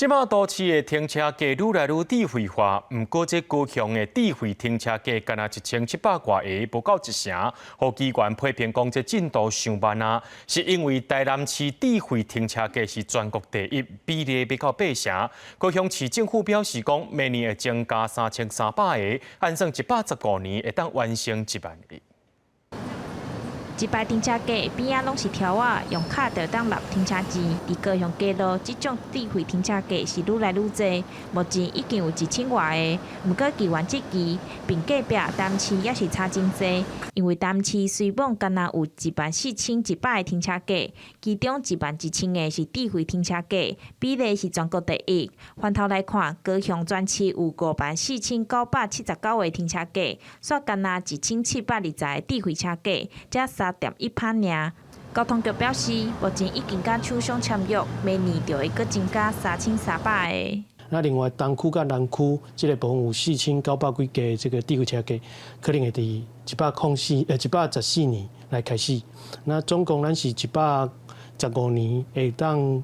這馬都市的停車格愈來愈智慧化，毋過這高雄的智慧停車格干焦1700外个，無夠一成，予議員批評講這進度傷慢啊！是因為台南市智慧停車格是全國第一，比例欲到八成。高雄市政府表示講，明年會增加3300個，按算115年會當完成1萬個。一排停車格邊仔攏是柱仔，用卡就當納停車錢。佇高雄街路，這種智慧停車格是愈來愈濟，目前已經有1000外个。毋過議員質疑，並隔壁台南市也是差真濟，因為台南市雖罔干焦有14,100个停車格，其中11,000個是智慧停車格，比例是全國第一。反頭來看，高雄全市有54,979個停車格，煞干焦1720個智慧車格，才3.1趴爾。交通局表示，目前已經佮廠商簽約，明年就會閣增加3300個。那另外東區佮南區這个部分有4900幾個這個智慧車格，可能會佇114年來開始。那總共咱是115年會當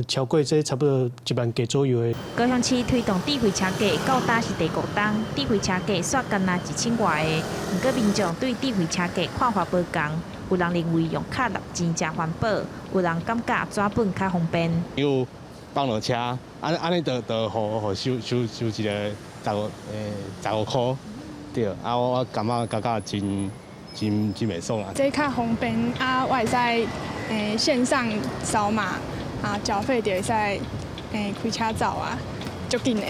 超過這差不多1萬個左右的。高雄市推動智慧車格到今是第五冬，智慧車格煞干焦1000外个，毋過民眾對智慧車格看法無仝，有人認為用卡納錢誠環保，有人感覺紙本較方便。有放落車，按按呢就就予予收收收一个15箍，對，啊我我感覺感覺真真真袂爽啊。這較方便啊，我會使線上掃碼啊，繳費就會使開車走啊，足緊的。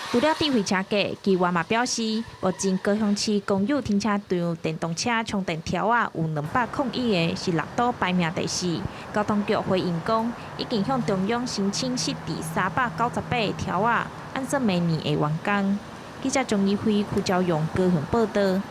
除了智慧車格，議員嘛表示，目前高雄市公有停車場電動車充電柱仔有201個，是六都排名第四。交通局回應講，已經向中央申請設置398個柱仔，按算明年會完工。記者鍾義輝、邱昭勇高雄報導。